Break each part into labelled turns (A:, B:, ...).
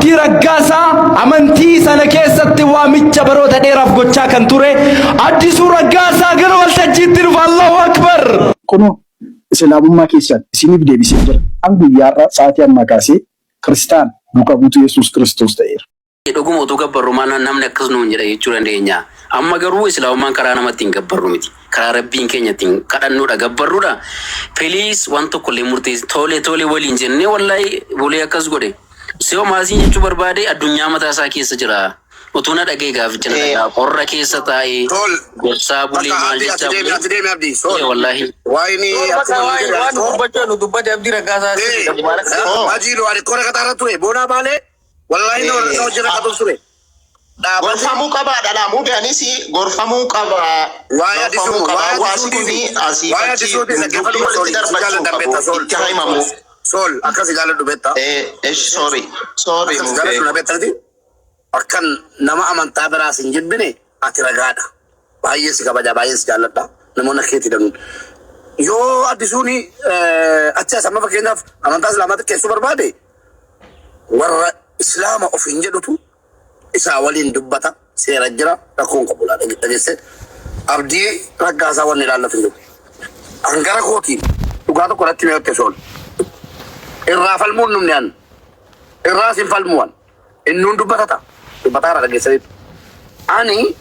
A: Abdii Raggaasaa amantii sana keessatti waamicha baroota dheeraaf gochaa kan ture Addisuu Raggaasaa gara waltajjiitti dhufa. Allahu Akbar!
B: Kunoo Islaamummaa keessan isiniif deebisee jira. An guyyaa har'aa sa'aatii ammaa kaasee Kiristaana, duuka buutuu Yesuus Kiristoos ta'eera.
C: Dhuguma utuu gabbarru maal namni akkas nuun jedha jechuu dandeenya. Amma garuu Islaamummaan karaa nama ittiin gabbarru miti. Karaa Rabbiin keenya ittiin kadhannudha gabbarrudha. Please waan tokko illee murteessi tole tole waliin jennee wallahi bulee akkas godhe. Sio maasiin jechuu barbaade addunyaa mataa isaa keessa jira. Utuu na dhaga'e gaaficha na dhaga'a. Qorra keessa taa'ee
D: Sol
C: gorsaa bulee
D: bakka
C: maal
D: abdii ati
C: jechaa
D: deemi
C: bulee.
D: ati deemi abdii sol
C: Ee wallahi.
D: waayini
E: Sool bakka
D: akkuma nu
E: waan
D: jedhan
E: waan
D: so
E: dubbachuu nu dubbate Abdii Raggaasaa
D: ee
E: sirriidha mubaarak.
D: eh, hajii ani kora kataarra ture boonaa baalee wallahi na warra hojii rakkatu ture dhaabate
F: Gorfamuu qaba dhala anis gorfamuu qaba
D: waa'ee
F: gorfamuu
D: addisuu
F: qaba
D: waa'ee
F: hawaasi
D: addisuu
F: kun
D: dhiisi
F: asii
D: waa'ee
F: achi
D: addisuu dhiisi
F: dubbii
D: dhaggeeffadhu
F: walitti
D: sool si
F: darbachuu
D: jaalladhan
F: qabu
D: beekta sool
F: itti haa
D: sool
F: himamu.
D: sool sool akkas jaalladhu beekta
F: Esh sorry sorry
D: akkas
F: mubee.
D: jaalladhu na beekta akkan nama amantaa biraas hin jibbine ati ragaadha baay'ee si kabaja baay'ee si jaalladha namoonni akka keetii danuun yoo addisuun achi as amma fakkeenyaaf amantaa islaamaa xiqqeessuu barbaade warra islaama ofiin jedhutu isaa waliin dubbata seera jira rakkoon qabu laa dhageesse Abdii Raggaasaa wanni ilaallatu hin jiru. An gara kootiin dhugaa tokko irratti mee sool irraa falmuun numni an irraas hin falmuwan innuun dubbatata dubbataara dhageessaniitu. Ani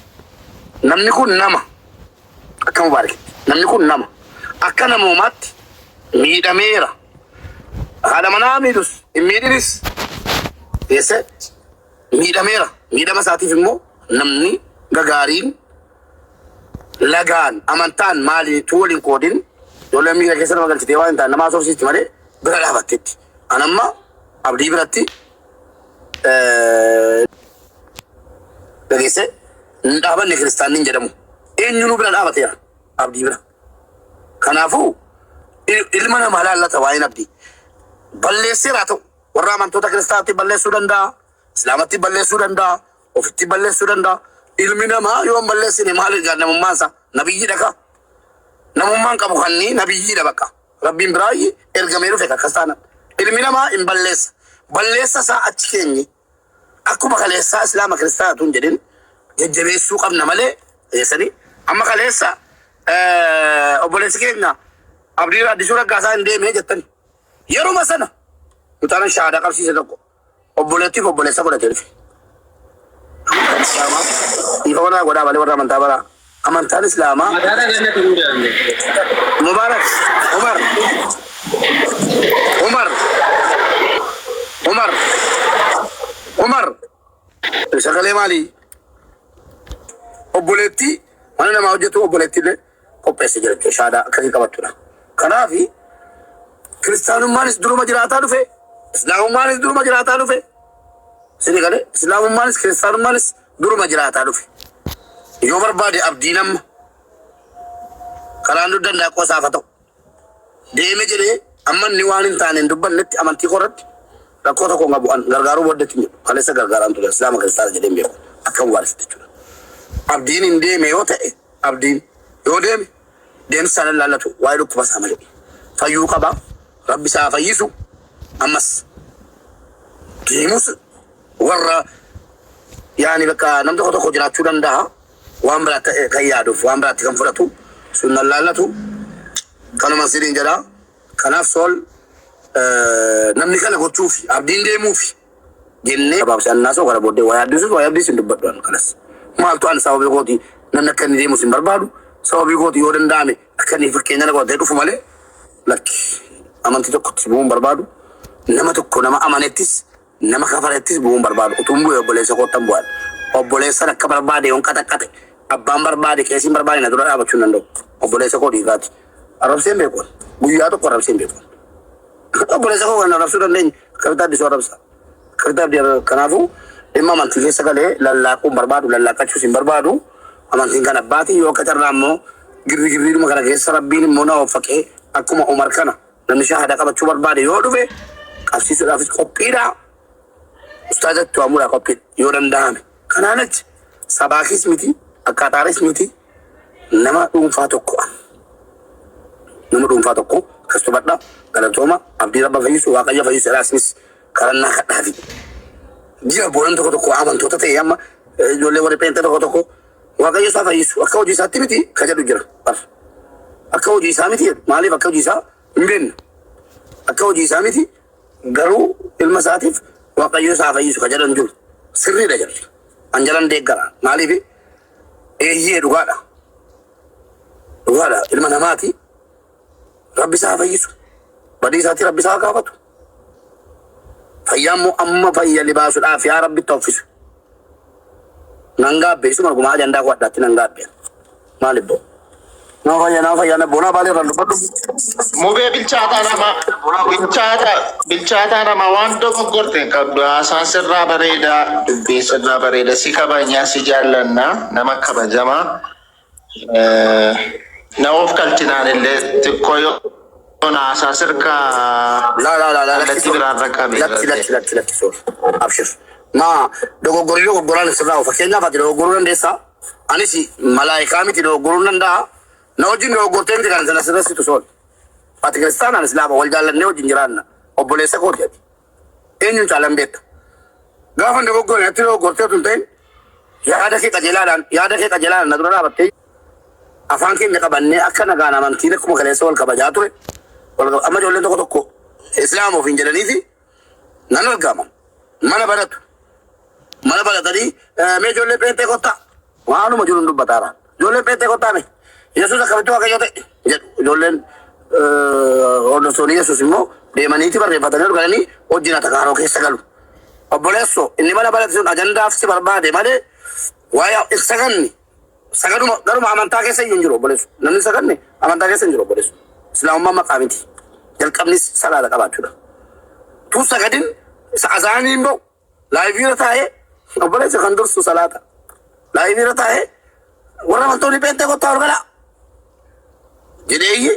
D: namni kun nama akka mubaarakitti namni kun nama akka namoomaatti miidhameera. Haadha manaa miidhus hin miidhinis geesse miidhameera. Miidhama isaatiif immoo namni gagaariin lagaan amantaan maaliitu waliin qoodin ijoollee miira keessa nama galchitee waan hin taane nama haasofsiisti malee bira dhaabatteetti. An amma abdii biratti dhageesse hin dhaabanne kiristaanni hin jedhamu. Eenyunuu bira dhaabateera abdii bira. Kanaafuu ilma namaa laallata waa'een abdii. Balleesseera haa ta'u warra amantoota kiristaanaatti balleessuu danda'a, islaamatti balleessuu danda'a, ofitti balleessuu danda'a. Ilmi namaa yoo hin balleessine maal egaa namummaan isaa nabiyyiidha kaa. Namummaan qabu kanni nabiyyiidha bakka. Rabbiin biraa ergamee dhufe akkas taana. Ilmi namaa hin balleessa. Balleessa isaa achi keenye akkuma kaleessaa islaama kiristaana tun jedhin jajjabeessuu qabna malee geessanii amma kaleessa obboleessi keenya Abdii Addisuu Raggaasaa hin deemee jettani. Yeruma sana mucaan shahaadaa qabsiise tokko obboleettiif obboleessa godhatee dhufe. Amantaan Islaamaa dhiifama naa godhaa malee warra amantaa baraa. Amantaan Islaamaa
E: Madaala gannatti guudaan.
D: Mubarak Umar Umar Umar Umar sagalee maalii obboleettii mana namaa hojjetu obboleettii illee qopheesse jira jechuudha shahaadaa akkasii qabattudha. Kanaafi kiristaanummaanis duruma jiraataa dhufe islaamummaanis duruma jiraataa dhufe sini galee islaamummaanis kiristaanummaanis duruma jiraataa dhufe. Yoo barbaade abdiin amma karaan nu danda'a qosaaf haa ta'u. Deeme jedhee amma inni waan hin taane hin dubbannetti amantii korratti rakkoo tokko hin qabu an gargaaruu booddeetti hin jedhu kaleessa gargaaraan ture islaama kiristaana jedhee hin beeku akka waaristi jechuudha. Abdiin hin deeme yoo ta'e abdiin yoo deeme deemsa isaan ilaallatu waa'ee dhukkuba isaa malee fayyuu qaba rabbi isaa fayyisu ammas deemus warra yaani bakka nam tokko tokko jiraachuu danda'a waan biraatti kan yaaduuf waan biraatti kan fudhatu sun nan laallatu kanuma siniin jedha. Kanaaf sool namni kana gochuufi abdiin deemuufi jennee gabaabsi annaasoo kana booddee waa'ee addisuus waa'ee abdiis hin dubbadhu an kanas. Maaltu an sababii kooti namni akka inni deemus hin barbaadu sababii kooti yoo danda'ame akka inni fakkeenya na godhatee dhufu malee lakki amantii tokkotti bu'uu hin barbaadu nama tokko nama amanettis nama kafarettis bu'uu hin barbaadu utuun bu'e obboleessa koottan bu'an obboleessan akka barbaade yoon qaxaqqaxe abbaan barbaade qeesiin barbaade na dura dhaabachuu hin danda'u obboleessa koo dhiigaati arrabsee hin beeku guyyaa tokko arrabsee hin beeku obboleessa koo kan arrabsuu dandeenye akkamitti addisuu arrabsa akkamitti abdii arrabsa kanaafuu dhimma amantii keessa galee lallaaquu hin barbaadu lallaaqachuus hin barbaadu amantiin kan abbaati yoo akka carraa immoo girri girriidhuma kana keessa rabbiin immoo na offaqee akkuma Umar kana namni shahada qabachuu barbaade yoo dhufe qabsiisuudhaafis qophiidha. Ustaazatti waamuudhaa qophiidha yoo danda'ame. Kanaan achi sabaakis miti akkaataaris miti nama dhuunfaa tokko nama dhuunfaa tokko akkas hubadha galatooma abdii rabba fayyisu waaqayyo fayyisu jedhaa isinis kadhannaa kadhaafi. Jira boonan tokko tokko amantoota ta'e amma ijoollee warri pheenxee tokko tokko Waaqayyo isaa fayyisu akka hojii isaatti miti ka jedhu jira. Bar. Akka hojii isaa miti jedhu. Maaliif akka hojii isaa hin beeknu. Akka hojii isaa miti garuu ilma isaatiif Waaqayyo isaa fayyisu ka jedhan jiru. Sirriidha jedhu. An jalan deeggara. Maaliif eeyyee dhugaadha. Dhugaadha ilma namaati. Rabbi isaa fayyisu. Badii isaatti Rabbi isaa gaafatu. Fayyaa immoo amma fayya libaasuudhaaf yaa Rabbi itti uffisu. Nan gaabbe isuma arguma ajandaa koo addaatti nan gaabbe. Maaliif boo? Nama fayyaa nama fayyaa na boonaa baalee irraan dubbadhu.
F: Mubee bilchaataa nama bilchaataa bilchaataa nama waan dogoggorte hin qabdu. Haasaan sirraa bareeda, dubbiin sirraa bareeda. Si kabajnaa, si jaallannaa, nama kabajamaa. Na of kalchinaan illee xiqqoo yoo haasaa sirkaa
D: Laa laa laa laa lakki
F: kallattii biraarra qabe.
D: Lakki lakki lakki lakki soor. Abshir. Maa dogoggorri dogoggoraan sirraa ofa. Fakkeenyaaf ati dogoggoruu dandeessaa. Anis malaayikaa miti dogoggoruu danda'a. Na wajjin dogoggortee miti kan sana sirreessitu sool. Ati kiristaanaan islaama wal jaallannee wajjin jiraanna. Obboleessa kooti ati. Eenyuun caalan beekta. Gaafa dogoggoree ati dogoggortee otoo hin ta'in yaada kee qajeelaadhaan yaada kee qajeelaadhaan na dura dhaabattee afaan keenya qabannee akka nagaan amantiin akkuma kaleessa wal kabajaa ture. Amma ijoolleen tokko tokko islaama ofiin jedhaniiti nan argama. Mana baratu. Mana baratanii mee ijoollee pheenxee kottaa. Waanuma jiru dubbataara. Ijoolleen pheenxee kottaa mee. Yesuus akkamitti Waaqayyo ta'e jedhu ijoolleen hordoftoonni Yesuus immoo deemaniiti barreeffatanii ol galanii hojii atakaaroo keessa galu. Obboleessoo inni mana barate sun ajandaaf si barbaade malee waa'ee saganni sagaduma garuma amantaa keessa iyyuu hin jiru obboleessu. Namni saganne amantaa keessa hin jiru obboleessu. Islaamummaan maqaa miti. Jalqabnis salaata qabaachuudha. Tu sagadin azaanii hin ba'u. Live irra taa'ee obboleessa kan dursu salaata. Live irra taa'ee warra amantoonni pheenxee kottaa ol galaa. Jedheeyyi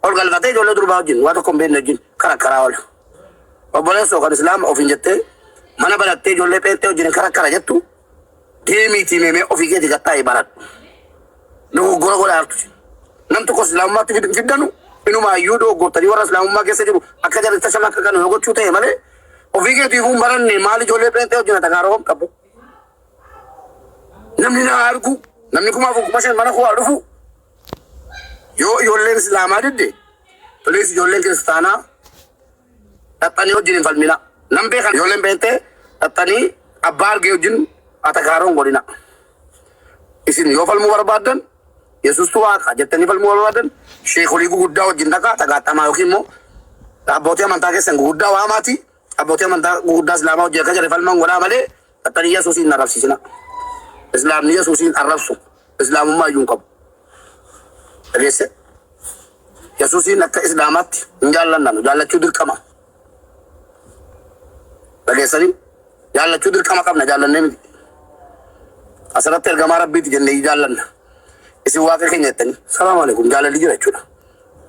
D: ol galfatee ijoollee durbaa wajjin waa tokko hin beekne wajjin karaa oola. Obboleessoo kan islaama ofiin jettee mana barattee ijoollee pheenxee wajjin karaa jettu deemiitii meemee ofii keetii gattaa'ee baradhu. Dogoggora godhaartu. Nam tokko islaamummaatti fiddanu inumaayyuu dogoggortanii warra islaamummaa keessa jiru akka jarri tashama akka kanu yoo gochuu ta'e malee ofii keetii hin baranne maal ijoollee pheenxee wajjin atakaaroo qabu. Namni na argu namni 4,000 5,000 mana koo haa dhufu yoo ijoolleen islaamaa didde please ijoolleen kiristaanaa dhaxxanii wajjin hin falmina. Nam beekan ijoolleen pheenxee dhaxxanii abbaa argee wajjin atakaaroon godhina. Isin yoo falmuu barbaaddan Yesuustu waaqa jettanii falmuu barbaadan sheekolii guguddaa wajjin dhaqaa tagaaxamaa yookiin immoo abbootii amantaa keessan guguddaa waamaati abbootii amantaa guguddaa islaamaa wajjin akka jedhe falman godhaa malee dhaxxanii Yesuusiin hin arrabsiisina. Islaamni Yesuusiin arrabsu islaamummaa iyyuu hin qabu. Dhageesse? Yesuusiin akka islaamaatti hin jaallannanu jaallachuu dirqama. Dhageessanii? Jaallachuu dirqama qabna jaallannee miti. Asirratti ergamaa Rabbiiti jennee jaallanna. Isin waaqa keenya jettanii salaamu alaikum jaalalli jira jechuudha.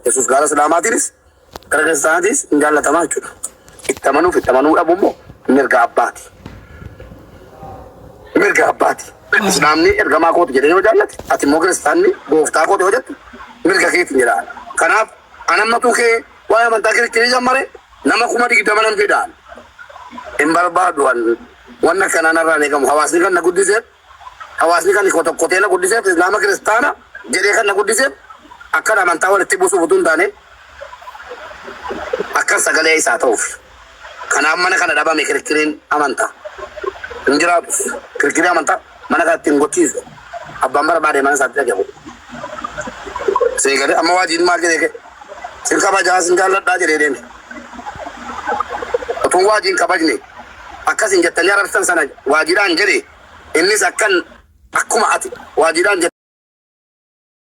D: Yesuus gaara islaamaatiinis gara kiristaanaatiinis hin jaallatamaa jechuudha. Itti amanuuf itti amanuu dhabu immoo mirga abbaati. Mirga abbaati. Islaamni ergamaa kooti jedhee yoo jaallate ati immoo kiristaanni gooftaa kooti yoo jettu mirga keetiin jedha. Kanaaf anammatuu kee waa'ee amantaa kirikkirii jammare nama 20,000 nan fidaan. Hin barbaadu wanna akkanaa narraan eegamu. Hawaasni kan na guddiseef hawaasni kan kotokkotee na guddiseef islaama kiristaana jedhee kan na guddiseef akkan amantaa walitti buusuuf utuu hin taane akkan sagalee isaa ta'uuf. Kanaaf mana kana dhabame kirikiriin amantaa. Hin jiraatu. Kirikiriin amantaa mana kanatti hin gochiisu. Abbaan barbaade mana isaatti dhagahu. Seegalee amma waajiin maal jedhee ka'e? Sin kabajaa sin jaalladhaa jedhee deeme. Utuun waajiin kabajne akkasin jettanii arrabsitan sana waajiidhaan jedhe innis akkan akkuma ati waajiidhaan jette.